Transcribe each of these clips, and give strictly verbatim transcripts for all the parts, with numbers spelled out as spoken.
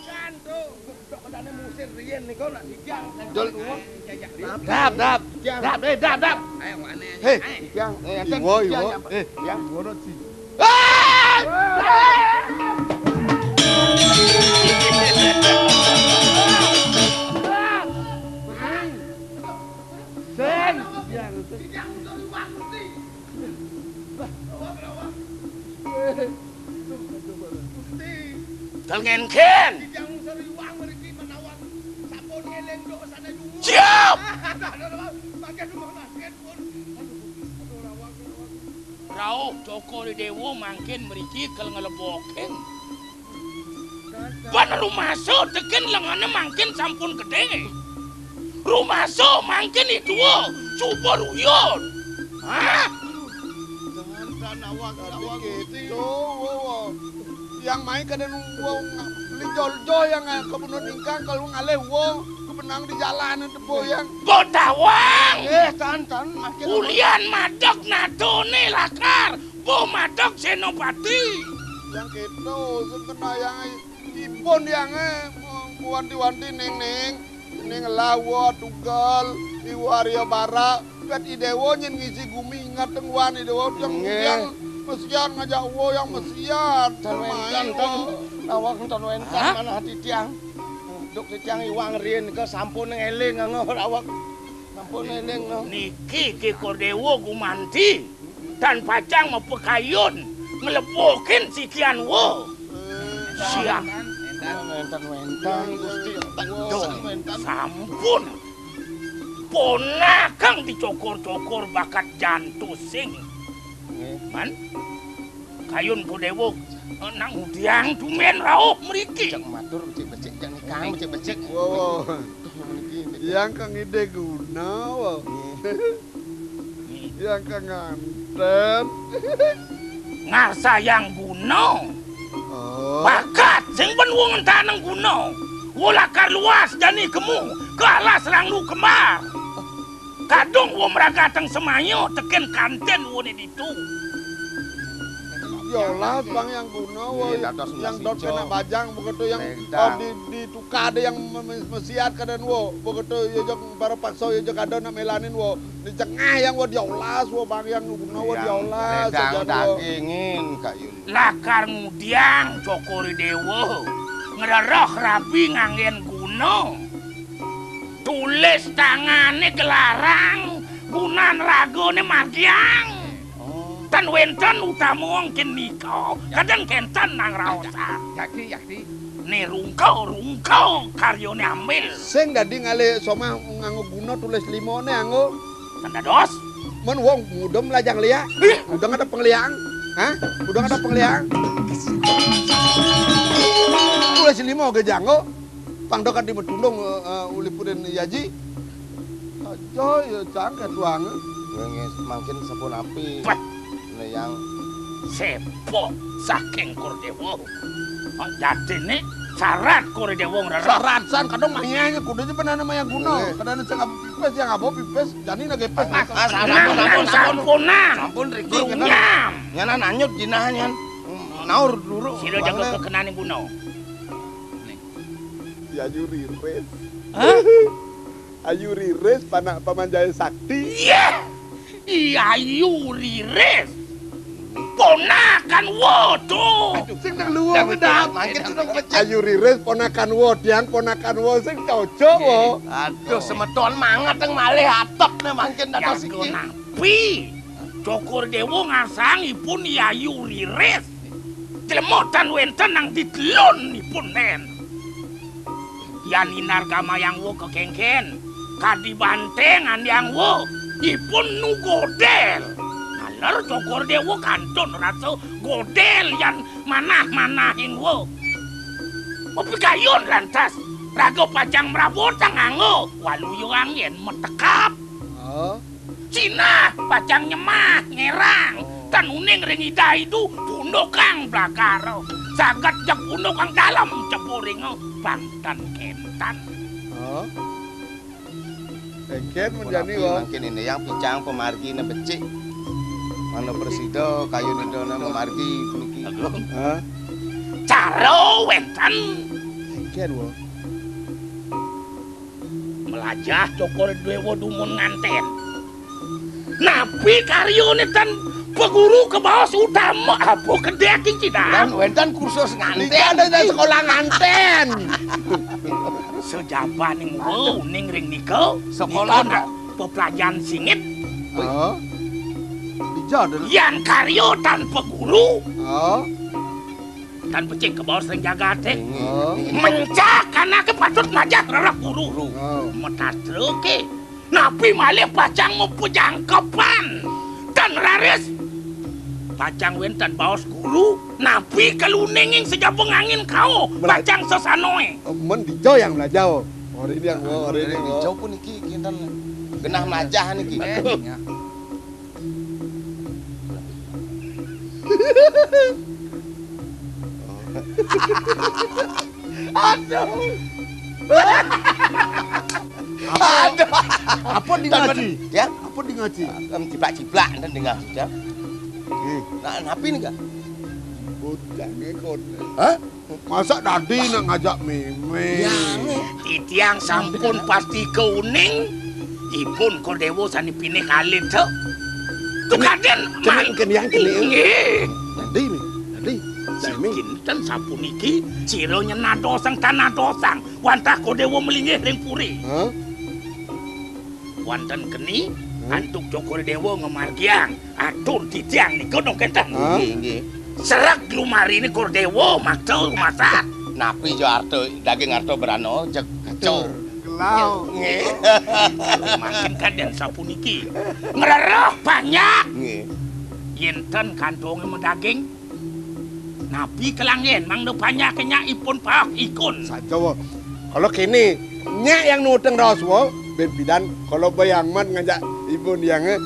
Kan to, dok bedane musir riyen nika nak dijang. Dol. Dijajak riyen. Dap, dap. Dijang. Dap, eh, dap, dap. Ayo, mana? Hei. Ayo. Dijang. Eh, enten. Iwo, dijang iwo. Ya, Pak. Eh. Dijang. Ngurut sih. Ah! Sing. Dijang. Dijang, Pak. Gusti. Tengenken. Siap. Rauh Cokor Dewa mangkin mriki kal nglebokin. Ban rumasa teken lengana mangkin sampun gedhe. Rumasa mangkin idua suba ruyun. Hah? Jangan awak, awak Gusti. Gitu, wo, wo. Yang mai kada nunggu li jol-jol yang, eh, kebunun ingkang kalau ngalih wo, kebenang di jalan itu po yang. Godawang. Eh, tan, tan, makin. Ulian madeg nadone lakar, bo madeg Senopati. Yang gitu, sing kena yang ipun yang, eh, wanti-wanti ning, ning. Ning lawa tunggal, iwa Arya Bara, pet Idewa nyen ngisi gumi ingat teng wan Idewa tiang. Nggih. Tiang mesian ngajak wo yang mesian. Tan wenten, tan. Awak tan wenten. Hah? Manah titiang. Duk titiang iwang riyen ke sampun eling ngawur awak. Sampun eling, no. Niki Ki Kordewa gumanti. Tan pacang mapakayun nglebokin sikian wo. Siang. Wenten, wenten, Gusti. Sampun. Ponakang dicokor-cokor bakat jantusing. Nggih. Man. Kayun Kodewo. Nang udiang tumen rauh mriki. Cek matur, becik-becik, cek nikang, becik-becik. Wo, wo. Niki, niki. Yang kang ide guna, wo. Nggih. Yang kang nganten. Ngarsayang guna. Oh. Bakat sing ben wong entaneng guna. Wo lakar luas jani kemu ke alas ranglu kembar. Kadung wo mragateng semaya teken kanten wone ditu. Yolas bang yang guna, wo. Nggih, dados yang dot kena bajang begitu yang, oh, di, di tukar ada yang mesiat keadaan wo. Begitu yo jok para paksa yo jok ada nak melanin wo. Di cengah yang wo diolas wo bang yang guna wo diolas. Dagingin Kak Yuli. Lakar ngudiang Cokor Dewa. Ngrereh rabi nganggen guna. Tulis tangane gelarang, gunan ragane margiang. Oh. Tan wenten utama wong ken nika, kadang kenten nang raosan. Yakti, yakti. Ne rungkau, rungkau karyane ambil. Sing dadi ngalih somah nganggo guna tulis limone anggo. Tan dados. Men wong mudem lajang liak, ih, udah ada pengliang. Hah? Udah ada pengliang? Mulai si lima oge janggo. Pang dekat di Betundung, eh, eh, ulipunin Yaji. Aja ya cangket tuang. Mangkin sapunapi. Bah. Né yang sepok saking Kordéwa. Dadine syarat Kordéwa ngreréh. Syarat san kadang mayanya kudu aja penana maya guna. Kadang sing pipis yang apa pipis jani nage pipis. Ah, sampun, sampun, sampun. Sampun, Riki, Grunyam. Nyana nanyut jinah nyan. Naur dulu. Sira jaga kekenaning guna. Yayu Riris. Hah? Ayu Riris panak Paman Jaya Sakti. Iya. Yayu Riris. Ponakan Wodo. Sing nang luwung. Mangkin sudah becik. Ayu Riris ponakan Wo, Diang ponakan Wo sing cocok wo. Aduh, semeton manget yang malih atep né mangkin dados iki. Napi? Cokor Déwa ngasang ipun Yayu Riris. Jelema tan wénten nang ditelun ipun ten. Yan Inar Gamayang Wo kekéngkén, kadi banteng andang Wo, ipun nu godel. Naler Cokor Déwa kantun rasa godel yan manah-manahing Wo. Mapikayun lantas, raga pacang mrabotang anggo, waluya anggén metekap. Oh. Sinah pacang nyemah ngérang, tan uning ring Ida Idu pundukang blagara. Saget jeg pundukang dalem cepuringa bangtan kéntan. Oh. Engkén menjani, tapi wo. Mangkin ini yang picang pemarginé becik. Mana presida kayun Ida mamargi puniki. Agung. Hah? Cara wénten. Engkén, wo. Melajah Cokor Déwa dumun ngantén. Napi karyané tan paguru kabaos utama apa kedék iki, Dang? Kan wénten kursus ngantén. Nika ada sekolah ngantén. Sajabaning Wo uning ring nika, sekolah nika peplajahan singit. Oh. Dija ada. Yan karya tan paguru. Oh. Tan becik kabaos ring jagaté. Oh. Mencak anaké patut najah rereh guru. Oh. Metatra ké. Napi malih pacang mapajangkepan. Tan raris. Pacang wénten baos guru. Napi kaluninging sajaba angin kao. Pacang sasanoé. Men dija yang melajah. Ora ini yang, ora ini yang. Dija puniki kinten genah melajah niki. Aduh. Apa, apa di ngaji? Ya? Apa di ngaji? Em, ciplak-ciplak enten di ngaji, ya. Eh. Nah, napi nika? Bocah ngekon. Hah? Masa dadi nak ngajak mémé? Ya, titiang sampun pasti kauning, ipun Kordéwa sané pinih alit, to. Tukadén keniang, keniang. Nggih. Dadi, Mi. Dadi. Kinten sapuniki, sira nyenadosang tan nadosang, wantah Kordéwa malinggih ring puri. Hah? Wonten keni, antuk Cokor Déwa ngamargiang, atur titiang nika dong kenten. Hah? Nggih, nggih. Sereg lumariné Kordéwa makta rumasat. Napi ja arta, daging arta brana jeg keco. Gelau. Nggih. Mangkin kadén sapuniki. Ngrereh panjak. Nggih. Yén ten kantongé madaging, napi kalanggén mangda panjaké nyak ipun paek ikun. Saja, wo. Kala kéné, nyak yang nuutang raos, wo, ben pidan kala bayang man ngajak ipun yang, eh,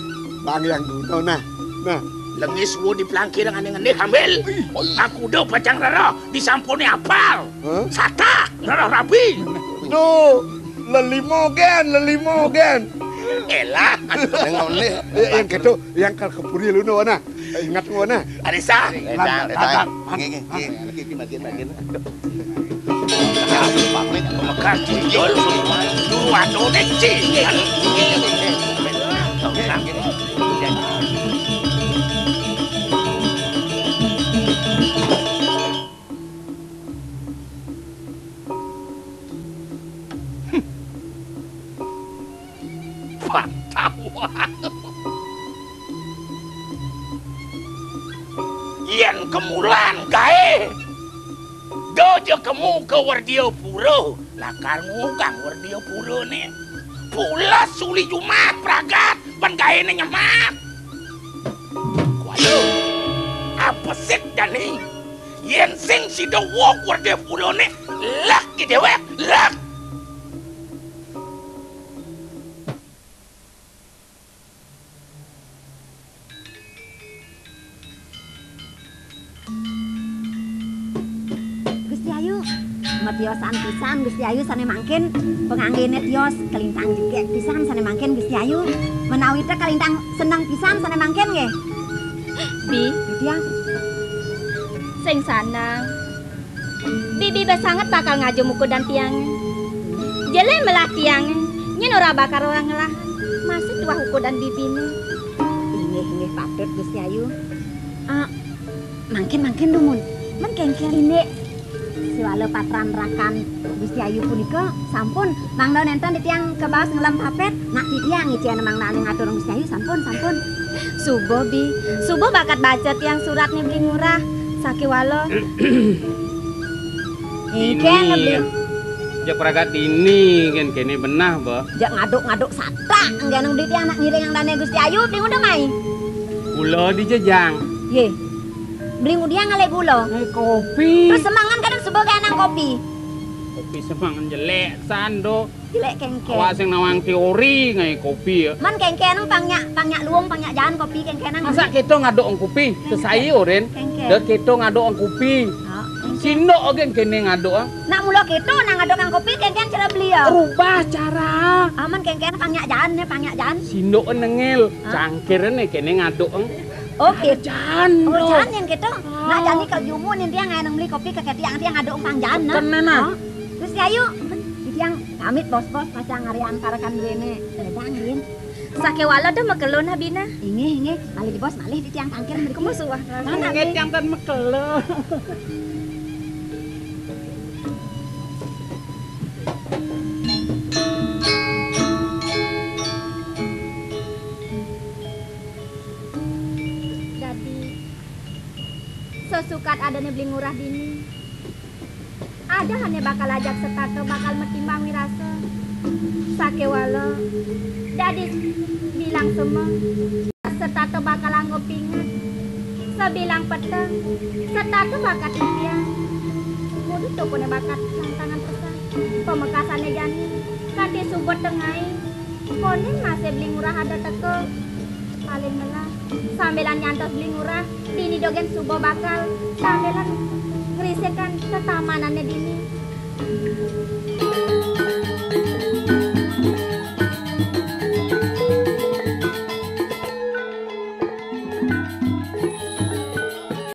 bang yang guna, nah. Nah. Lengis wo di plangkir ngenih-ngenih ambil. Ih. Aku udah pacang rereh, disampuné apal. Hah? Satak, rereh rabi. Duh, lelima gén, lelima gén. Elah. Yang ngenih. Ya, yang gitu, yang kal kepuri lu, nah. Ingat ngono. Arisa. Ledang, ledang. Nggih, nggih, nggih. Nggih, nggih, makin, makin. Pamit, pamit. Mekat tuyul, dulu wadone cingin. Pantawan. Yen kemulan kae, dojo kemu ke Werdiapura, lakar ngugang Werdiapurane. Pules suli jumah pragat, ban kaene nyemat. Waduh, Dani, yén sing sida wong wedé pulané, lak ki déwék, lak. Gusti Ayu, matiosan pisan Gusti Ayu sané mangkin, panganggené tios, kalintang jegég pisan sané mangkin Gusti Ayu, menawi té kalintang seneng pisan sané mangkin nggih. Bi, Tiang, sing sanang. Bibi basanget bakal ngajum ukudan tiangé. Jelé melah tiangé, nyén ora bakal ora ngelahan. Masih tuah ukudan bibiné. Inggih, inggih patut Gusti Ayu. Ah, mangkin, mangkin dumun. Men kéngkén indik. Siwala patran rakan Gusti Ayu punika sampun mangda nénten titiang kabaos ngelem papet. Nak titiang icén mangdané ngatur Gusti Ayu sampun, sampun. Subuh, Bi. Subuh bakat baca tiang suratné Beli Ngurah. Sakéwala. Éngkén Beli. Jak pragat dini kén kéné benah, Bah. Jak ngaduk-ngaduk satak, éngkén Beli tiang nak ngiring dané Gusti Ayu, Beli Ngurah mai. Kula di jejang. Yé. Beli Ngurah ngalih gula. Ngalih kopi. Terus semangan kadang subuh kayak nang kopi. Kopi semangan jelek, sando. Jelek kéngkén. Awak sing nawang teori ngai kopi ya. Man kéngkén pang nyak, pang nyak luung, pang nyak jaan kopi kéngkén. Masa kita ngaduk kopi? Sesai oren. Kéngkén. Dah kita ngaduk kopi. Ah, kéngkén. Sindok ogen kene ngaduk ah. Nak mula kita nak ngaduk kopi kéngkén cara beli ya. Rubah cara. Aman kéngkén pang nyak jaan ya, pang nyak jaan. Sindok nengil, ah, cangkir ne kene ngaduk. Oke. Jaan. Oh, jaan yang kita. Nak jani kalau jumu nih dia ngai nang beli kopi ke ketiang dia ngaduk pang jaan nah. Kena nah. Terus ya yuk. Titiang pamit bos-bos pasang hari angkarakan duene. Ledang din. Sakewala dah makelon habina. Inggih, inggih. Malih di bos, malih titiang tangkir mriki. Kemu suah. Mana nggih tiang tan makelon. Dadi sesukat adane beli ngurah dini. Ada hane bakal ajak setata bakal metimbang wirasa. Sakewala dadi bilang sema setata bakal anggo pinget. Sebilang peteng setata bakat titiang. Kudu tokone bakat tantangan pesan. Pamekasane jani kanti subet tengai. Konden masih beli ngurah ada teka. Paling melah sambilan nyantos beli ngurah. Dini dogen suba bakal sambilan ngrisetan tetamanane dini.